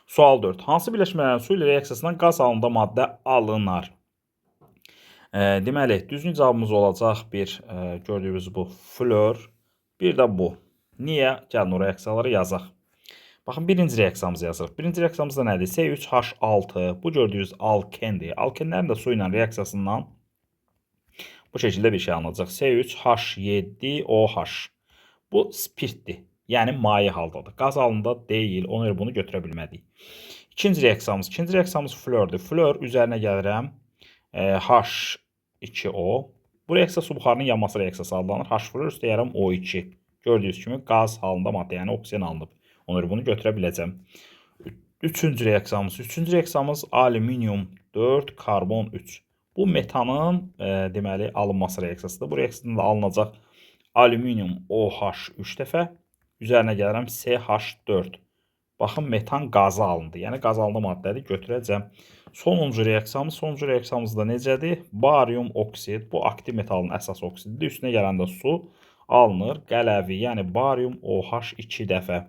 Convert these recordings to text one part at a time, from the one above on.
Sual 4. Hansı birləşmələrin su ilə reaksiyasından qaz halında maddə alınar? Deməli, düzgün cavabımız olacaq bir, gördüyünüz bu flor, bir də bu. Niyə? Gəlin o reaksiyaları yazaq. Baxın, birinci reaksiyamızı yazırıq. Birinci reaksiyamız da nədir? C3H6. Bu gördüyünüz alkendir. Alkenlərin də su ilə reaksiyasından bu şəkildə bir şey alınacaq. C3H7OH. Bu spirtdir. Yəni maye haldadır. Qaz halında deyil. Ona görə bunu götürə bilmədik. İkinci reaksiyamız. İkinci reaksiyamız flordur. Flor üzərinə gəlirəm. H2O. Bu reaksiya su buxarının yanması reaksiyası adlanır. H flor üstə gəlirəm O2. Gördüyünüz kimi qaz halında maddə, yəni oksigen alınıb. Ona görə bunu götürə biləcəm. Üçüncü reaksiyamız. Üçüncü reaksiyamız alüminium 4, karbon 3. Bu metanın deməli alınması reaksiyasıdır. Bu reaksiyadan da alınacaq alüminium OH 3 dəfə. Üzərinə gəlirəm CH4. Baxın, metan qazı alındı. Yəni qaz alındı maddədir, götürəcəm. Sonuncu reaksiyamız, sonuncu reaksiyamız da necədir? Barium oksid. Bu aktiv metalın əsas oksididir. Üstünə gələndə su alınır. Qələvi, yəni barium OH 2 dəfə.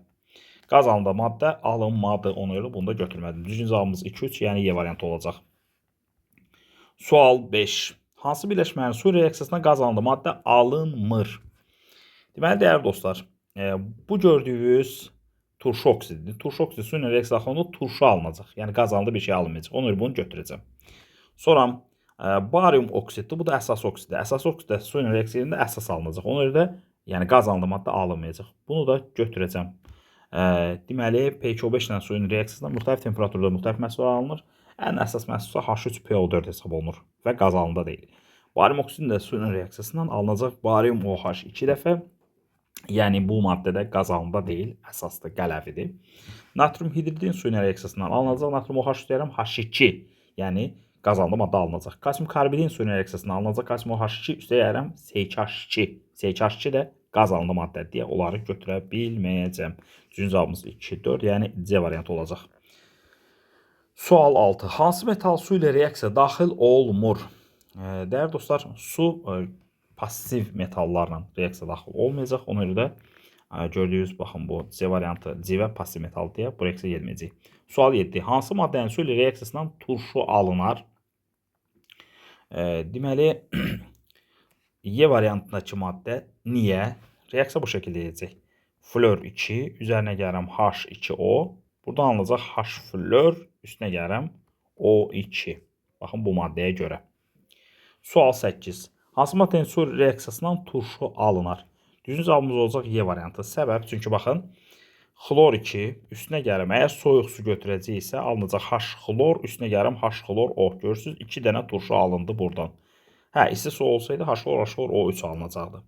Qaz alında maddə alınmadı. Ona görə bunu da götürmədim. Düzgün cavabımız 2-3, yəni Y variantı olacaq. Sual 5. Hansı birləşmənin su reaksiyasına qaz alında maddə alınmır? Deməli, dəyərli dostlar, bu gördüyünüz turşu oksididir. Turşu oksidi su ilə reaksiya daxil olanda turşu alınacaq. Yəni qaz alında bir şey alınmayacaq. Ona görə bunu götürəcəm. Sonra barium oksiddir. Bu da əsas oksiddir. Əsas oksid də su ilə reaksiya edəndə əsas alınacaq. Ona görə də yəni qaz alında maddə alınmayacaq. Bunu da götürəcəm. Deməli, P2O5 ilə suyun reaksiyasında müxtəlif temperaturda müxtəlif məhsullar alınır. Ən əsas məhsul H3PO4 hesab olunur və qaz halında deyil. Barium oksidin də suyun reaksiyasından alınacaq barium OH 2 dəfə. Yəni bu maddədə qaz halında deyil, əsasdır, qələvidir. Natrium hidridin suyun reaksiyasından alınacaq natrium OH deyirəm H2, yəni qaz halında maddə alınacaq. Kalsium karbidin suyun reaksiyasından alınacaq kalsium OH2 üstə gəlirəm C2H2. C2H2 də qaz halında maddədir deyə onları götürə bilməyəcəm. Düzgün cavabımız 2, 4, yəni C variantı olacaq. Sual 6. Hansı metal su ilə reaksiya daxil olmur? Dəyərli dostlar, su passiv metallarla reaksiya daxil olmayacaq. Ona görə də gördüyünüz, baxın, bu C variantı civə passiv metal deyə bu reaksiya getməyəcək. Sual 7. Hansı maddənin su ilə reaksiyasından turşu alınar? Deməli, Y variantındakı maddə niyə? Reaksiya bu şəkildə gedəcək. Flor 2, üzərinə gəlirəm H2O. Buradan alınacaq H flor, üstünə gəlirəm O2. Baxın, bu maddəyə görə. Sual 8. Hansı maddənin su reaksiyasından turşu alınar? Düzgün cavabımız olacaq Y variantı. Səbəb, çünki baxın, xlor 2, üstünə gəlirəm. Əgər soyuq su götürəcəksə, alınacaq H xlor, üstünə gəlirəm H xlor O. Görürsünüz, 2 dənə turşu alındı buradan. Hə, isti su olsaydı H xlor, H xlor O3 alınacaqdı.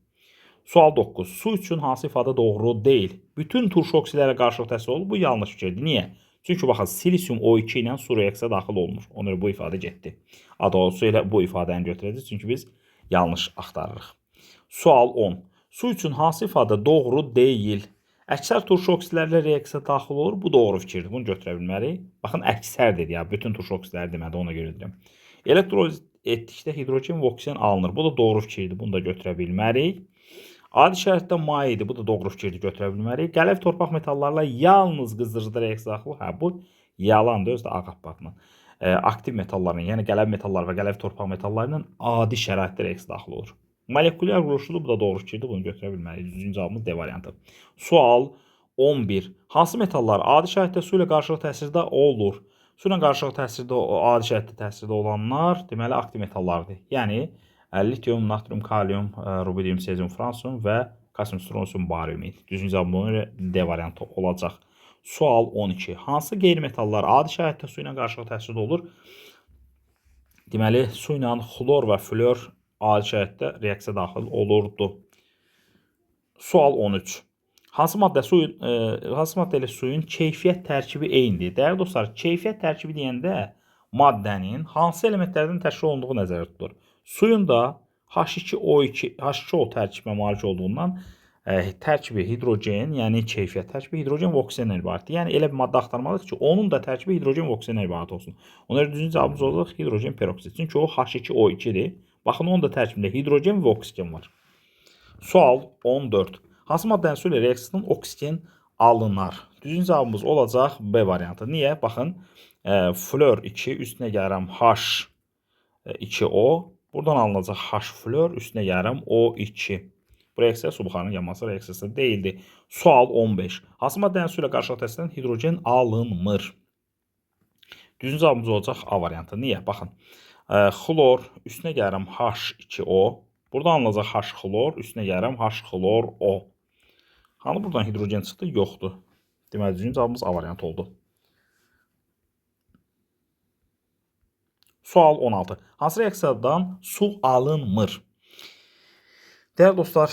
Sual 9. Su üçün hansı ifadə doğru deyil? Bütün turşu oksidlərə qarşılıq təsir olur. Bu yanlış fikirdir. Niyə? Çünki baxın, silisium O2 ilə su reaksiya daxil olmur. Ona görə bu ifadə getdi. Doğrusu elə bu ifadəni götürəcəyik. Çünki biz yanlış axtarırıq. Sual 10. Su üçün hansı ifadə doğru deyil? Əksər turşu oksidlərlə reaksiya daxil olur. Bu doğru fikirdir. Bunu götürə bilmərik. Baxın, əksər dedi ya. Bütün turşu oksidləri demədi, ona görə deyirəm. Elektroliz etdikdə hidrogen və oksigen alınır. Bu da doğru fikirdir. Bunu da götürə bilmərik. Adi şəraitdə mayedir. Bu da doğru fikirdir, götürə bilmərik. Qələv torpaq metallarla yalnız qızdırıcıda reaksiya daxil olur. Hə, bu yalandır, özü də ağappaqla. Aktiv metalların, yəni qələv metallar və qələv torpaq metalları ilə adi şəraitdə reaksiya daxil olur. Molekulyar quruluşludur, bu da doğru fikirdir. Bunu götürə bilmərik. Düzgün cavabımız D variantı. Sual 11. Hansı metallar adi şəraitdə su ilə qarşılıq təsirdə olur? Su ilə qarşılıq təsirdə, adi şəraitdə təsirdə olanlar, deməli, aktiv metallardır. Yəni litium, natrium, kalium, rubidium, sezium, fransum və kalsium, stronsium, barium idi. Düzgün cavab buna görə D variantı olacaq. Sual 12. Hansı qeyri-metallar adi şəraitdə su ilə qarşılıq təsirdə olur? Deməli, su ilə xlor və flor adi şəraitdə reaksiya daxil olurdu. Sual 13. Hansı maddə suyun hansı maddə ilə suyun keyfiyyət tərkibi eynidir? Dəyərli dostlar, keyfiyyət tərkibi deyəndə maddənin hansı elementlərdən təşkil olunduğu nəzərdə tutulur. Suyun da H2O2, H2O tərkibinə malik olduğundan tərkibi hidrogen, yəni keyfiyyət tərkibi hidrogen və oksigendən ibarətdir. Yəni elə bir maddə axtarmalıyıq ki, onun da tərkibi hidrogen və oksigendən ibarət olsun. Ona görə düzgün cavabımız olacaq hidrogen peroksid. Çünki o H2O2-dir. Baxın, onun da tərkibində hidrogen və oksigen var. Sual 14. Hansı maddənin su ilə reaksiyasından oksigen alınar? Düzgün cavabımız olacaq B variantı. Niyə? Baxın, flor 2, üstünə gəlirəm H2O. Buradan alınacaq H flor, üstünə gəlirəm O2. Bu reaksiya su buxarının yanması reaksiyası deyildi. Sual 15. Hansı maddənin su ilə qarşılıqlı təsirindən hidrogen alınmır? Düzgün cavabımız olacaq A variantı. Niyə? Baxın, xlor, üstünə gəlirəm H2O. Buradan alınacaq H xlor, üstünə gəlirəm H xlor O. Hanı buradan hidrogen çıxdı? Yoxdur. Deməli, düzgün cavabımız A variantı oldu. Sual 16. Hansı reaksiyadan su alınmır? Dəyərli dostlar,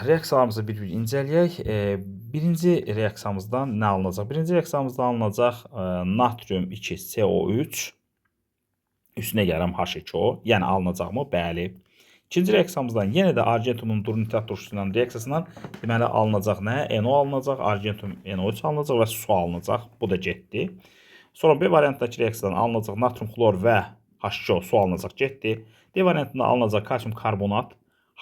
reaksiyalarımızı bir-bir incələyək. Birinci reaksiyamızdan nə alınacaq? Birinci reaksiyamızdan alınacaq natrium 2 CO3, üstünə gəlirəm H2O, yəni alınacaqmı? Bəli. İkinci reaksiyamızdan yenə də argentumun duru nitrat turşusundan reaksiyasından deməli alınacaq nə? NO alınacaq, argentum NO3 alınacaq və su alınacaq. Bu da getdi. Sonra B variantındakı reaksiyadan alınacaq natrium xlor və H2O su alınacaq, getdi. D variantında alınacaq kalsium karbonat,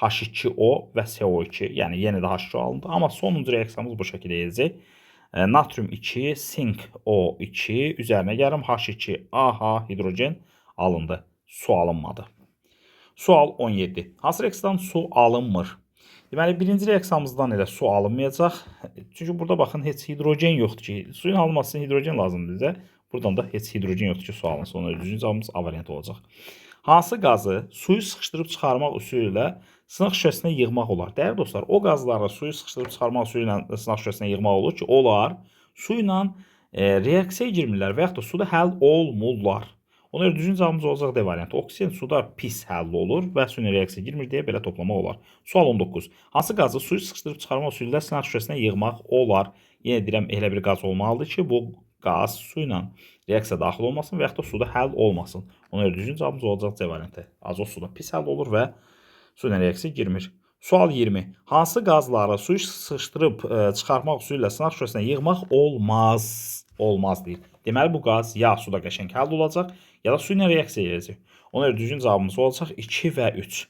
H2O və CO2, yəni yenə də H2O alındı. Amma sonuncu reaksiyamız bu şəkildə edəcək. Natrium 2, sink O2, üzərinə gəlirəm H2, AH hidrogen alındı. Su alınmadı. Sual 17. Hansı reaksiyadan su alınmır? Deməli, birinci reaksiyamızdan elə su alınmayacaq. Çünki burada baxın, heç hidrogen yoxdur ki. Suyun alınması üçün hidrogen lazımdır bizə. Buradan da heç hidrogen yoxdur ki, su alınsın. Ona düzgün cavabımız A variantı olacaq. Hansı qazı suyu sıxışdırıb çıxarmaq üsulu ilə sınaq şüşəsinə yığmaq olar? Dəyərli dostlar, o qazları suyu sıxışdırıb çıxarmaq üsulu ilə sınaq şüşəsinə yığmaq olur ki, onlar su ilə reaksiyaya girmirlər və yaxud da suda həll olmurlar. Ona görə düzgün cavabımız olacaq D variantı. Oksigen suda pis həll olur və su ilə reaksiya girmir deyə belə toplamaq olar. Sual 19. Hansı qazı suyu sıxışdırıb çıxarmaq üsulu ilə sınaq şüşəsinə yığmaq olar? Yenə deyirəm, elə bir qaz olmalıdır ki, bu qaz su ilə reaksiya daxil olmasın və yaxud da suda həll olmasın. Ona görə düzgün cavabımız olacaq C variantı. Azot suda pis həll olur və su ilə reaksiya girmir. Sual 20. Hansı qazları suyu sıxışdırıb çıxarmaq üsulu ilə sınaq şüşəsinə yığmaq olmaz? Olmaz deyil. Deməli, bu qaz ya suda qəşəng həll olacaq, ya da su ilə reaksiya edəcək. Ona görə düzgün cavabımız olacaq 2 və 3.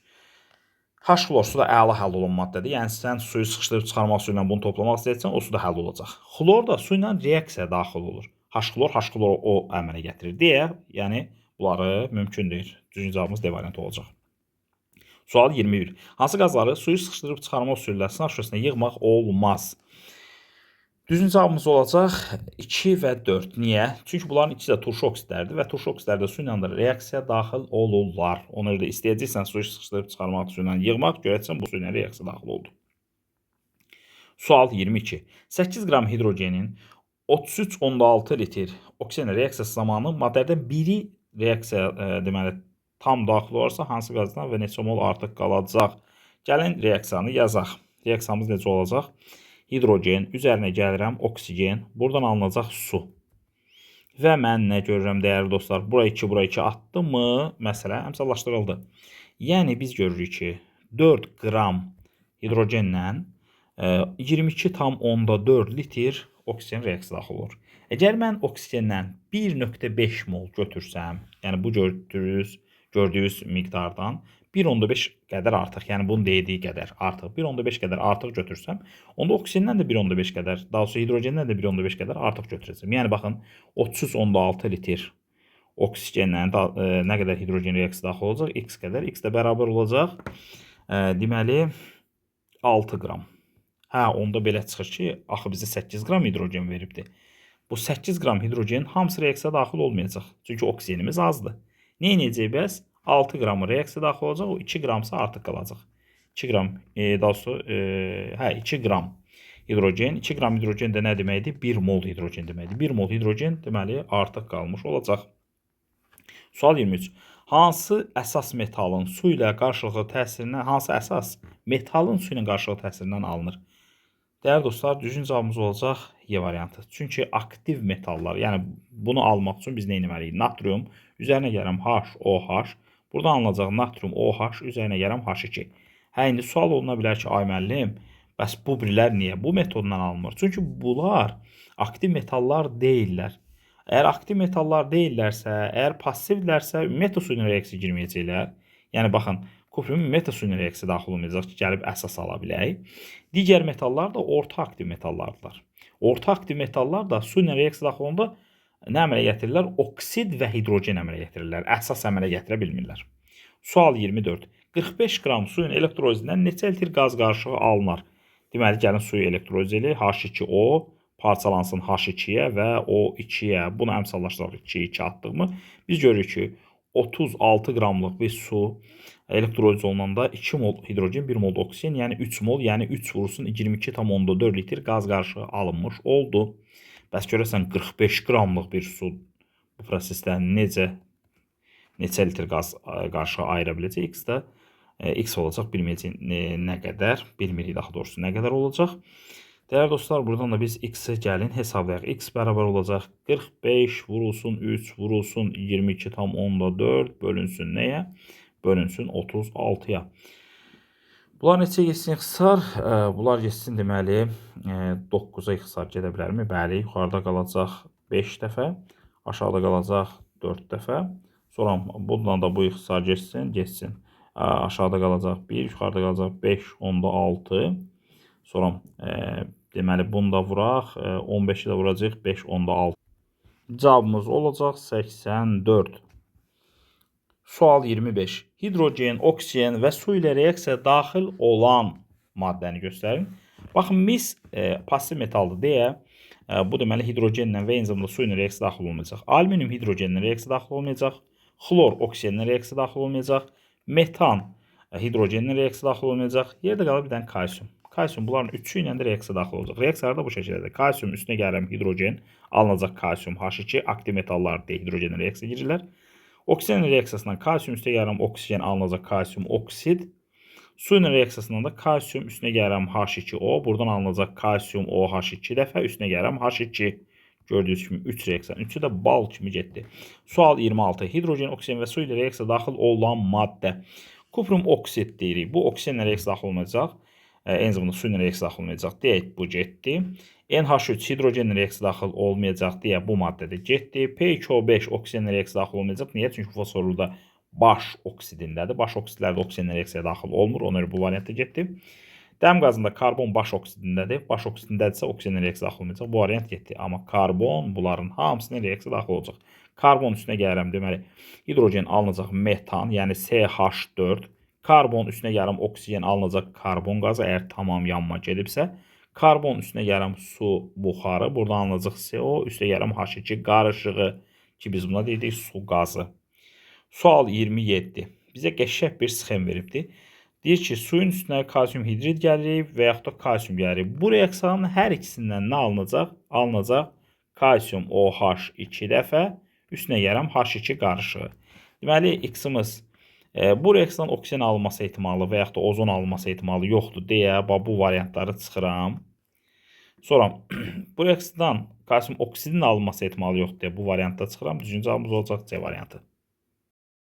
H xlor suda əla həll olan maddədir. Yəni, sən suyu sıxışdırıb çıxarmaq üsulu ilə bunu toplamaq istəyirsən, o suda həll olacaq. Xlor da su ilə reaksiya daxil olur. H xlor, H xlor o əmələ gətirir deyə, yəni bunları mümkün deyil. Düzgün cavabımız D variantı olacaq. Sual 21. Hansı qazları suyu sıxışdırıb çıxarmaq üsulu ilə sınaq şüşəsinə yığmaq olmaz? Düzgün cavabımız olacaq 2 və 4. Niyə? Çünki bunların ikisi də turşu oksидlərdir və turşu oksидlər də su ilə reaksiya daxil olurlar. Ona görə də istəyəcəksən suyu sıxışdırıb çıxarmaq üsulu ilə yığmaq, görəcəksən bu su ilə reaksiya daxil oldu. Sual 22. 8 qram hidrogenin 33,6 litr oksigen reaksiyası zamanı maddələrdən biri reaksiya deməli tam daxil olarsa hansı qazdan və neçə mol artıq qalacaq? Gəlin reaksiyanı yazaq. Reaksiyamız necə olacaq? Hidrogen, üzərinə gəlirəm oksigen, buradan alınacaq su. Və mən nə görürəm dəyərli dostlar? Bura 2, bura 2 atdı mı? Məsələ əmsallaşdırıldı. Yəni biz görürük ki, 4 qram hidrogenlə 22,4 litr oksigen reaksiya daxil olur. Əgər mən oksigendən 1,5 mol götürsəm, yəni bu gördüyünüz miqdardan 1,5 qədər artıq, yəni bunun dediyi qədər artıq, 1,5 qədər artıq götürsəm, onda oksigendən də 1,5 qədər, daha doğrusu hidrogendən də 1,5 qədər artıq götürəcəm. Yəni baxın, 33,6 litr oksigenlə nə qədər hidrogen reaksiya daxil olacaq? X qədər. X də bərabər olacaq. Deməli, 6 qram. Hə, onda belə çıxır ki, axı bizə 8 qram hidrogen veribdi. Bu 8 qram hidrogenin hamısı reaksiya daxil olmayacaq. Çünki oksigenimiz azdır. Nə edəcək bəs? 6 qramı reaksiya daxil olacaq, o 2 qramsa artıq qalacaq. 2 qram, daha doğrusu, 2 qram hidrogen. 2 qram hidrogen də nə deməkdir? 1 mol hidrogen deməkdir. 1 mol hidrogen deməli artıq qalmış olacaq. Sual 23. Hansı əsas metalın su ilə qarşılıqlı təsirindən, hansı əsas metalın su ilə qarşılıqlı təsirindən alınır? Dəyərli dostlar, düzgün cavabımız olacaq Y variantı. Çünki aktiv metallar, yəni bunu almaq üçün biz nə etməliyik? Natrium, üzərinə gəlirəm H, OH. Buradan alınacaq natrium OH, üzərinə gəlirəm H2. Hə, indi sual oluna bilər ki, ay müəllim, bəs bu birlər niyə bu metoddan alınmır? Çünki bunlar aktiv metallar deyillər. Əgər aktiv metallar deyillərsə, əgər passivdirlərsə, ümumiyyətlə su ilə reaksiya girməyəcəklər. Yəni baxın, kuprium ümumiyyətlə su ilə reaksiya daxil olmayacaq ki, gəlib əsas ala bilək. Digər metallar da orta aktiv metallardılar. Orta aktiv metallar da su ilə reaksiya daxil olanda nə əmələ gətirirlər? Oksid və hidrogen əmələ gətirirlər. Əsas əmələ gətirə bilmirlər. Sual 24. 45 qram suyun elektrolizindən neçə litr qaz qarışığı alınar? Deməli, gəlin suyu elektroliz eləyək. H2O parçalansın H2-yə və O2-yə. Bunu əmsallaşdıraq 2-yə 2 atdığımı. Biz görürük ki, 36 qramlıq bir su elektroliz olunanda 2 mol hidrogen, 1 mol oksigen, yəni 3 mol, yəni 3 vurulsun 22,4 litr qaz qarışığı alınmış oldu. Bəs görəsən 45 qramlıq bir su bu prosesdə neçə litr qaz qarışığı ayıra biləcək? X də X olacaq, bilməyəcək nə qədər, bilmirik daha doğrusu nə qədər olacaq. Dəyərli dostlar, buradan da biz x-i gəlin hesablayaq. X bərabər olacaq 45 vurulsun 3 vurulsun 22,4 bölünsün nəyə? Bölünsün 36-ya. Bunlar neçə getsin ixtisar? Bunlar getsin deməli 9-a ixtisar gedə bilərmi? Bəli, yuxarıda qalacaq 5 dəfə, aşağıda qalacaq 4 dəfə. Sonra bundan da bu ixtisar getsin, getsin. Aşağıda qalacaq 1, yuxarıda qalacaq 5,6. Sonra deməli, bunu da vuraq. 15-i də vuracaq 5,6. Cavabımız olacaq 84. Sual 25. Hidrogen, oksigen və su ilə reaksiya daxil olan maddəni göstərin. Baxın, mis pasiv metaldır deyə bu deməli hidrogenlə və eyni zamanda su ilə reaksiya daxil olmayacaq. Alüminium hidrogenlə reaksiya daxil olmayacaq. Xlor oksigenlə reaksiya daxil olmayacaq. Metan hidrogenlə reaksiya daxil olmayacaq. Yerdə qalır bir dənə kalsium. Kalsium bunların üçü ilə də reaksiya daxil olacaq. Reaksiyalar da bu şəkildədir. Kalsium üstünə gəlirəm hidrogen, alınacaq kalsium H2, aktiv metallar deyə hidrogenlə reaksiya girirlər. Oksigen reaksiyasından kalsium üstə gəlirəm oksigen, alınacaq kalsium oksid. Su ilə reaksiyasından da kalsium üstünə gəlirəm H2O, buradan alınacaq kalsium OH 2 dəfə, üstünə gəlirəm H2. Gördüyünüz kimi 3 reaksiyanın üçü də bal kimi getdi. Sual 26. Hidrogen, oksigen və su ilə reaksiya daxil olan maddə. Kuprum oksid deyirik. Bu oksigenlə reaksiya daxil olmayacaq. Eyni zamanda su ilə reaksiya daxil olmayacaq deyə bu getdi. NH3 hidrogenlə reaksiya daxil olmayacaq deyə bu maddə də getdi. P2O5 oksigenlə reaksiya daxil olmayacaq. Niyə? Çünki fosfor burada baş oksidindədir. Baş oksidlərdə oksigenlə reaksiya daxil olmur. Ona görə bu variant da getdi. Dəm qazında karbon baş oksidindədir. Baş oksidindədirsə oksigenlə reaksiya daxil olmayacaq. Bu variant getdi. Amma karbon bunların hamısına reaksiya daxil olacaq. Karbon üstünə gəlirəm. Deməli, hidrogen alınacaq metan, yəni CH4. Karbon üstünə gəlirəm oksigen alınacaq karbon qazı, əgər tamam yanma gedibsə. Karbon üstünə gəlirəm su buxarı, buradan alınacaq CO, üstə gəlirəm H2 qarışığı ki biz buna deyirik su qazı. Sual 27. Bizə qəşəng bir sxem veribdir. Deyir ki, suyun üstünə kalsium hidrid gəlir və yaxud da kalsium gəlir. Bu reaksiyanın hər ikisindən nə alınacaq? Alınacaq kalsium OH 2 dəfə, üstünə gəlirəm H2 qarışığı. Deməli, X-imiz bu reaksiyadan oksigen alınması ehtimalı və yaxud da ozon alınması ehtimalı yoxdur deyə bu variantları çıxıram. Sonra bu reaksiyadan kalsium oksidin alınması ehtimalı yoxdur deyə bu variantda çıxıram. Düzgün cavabımız olacaq C variantı.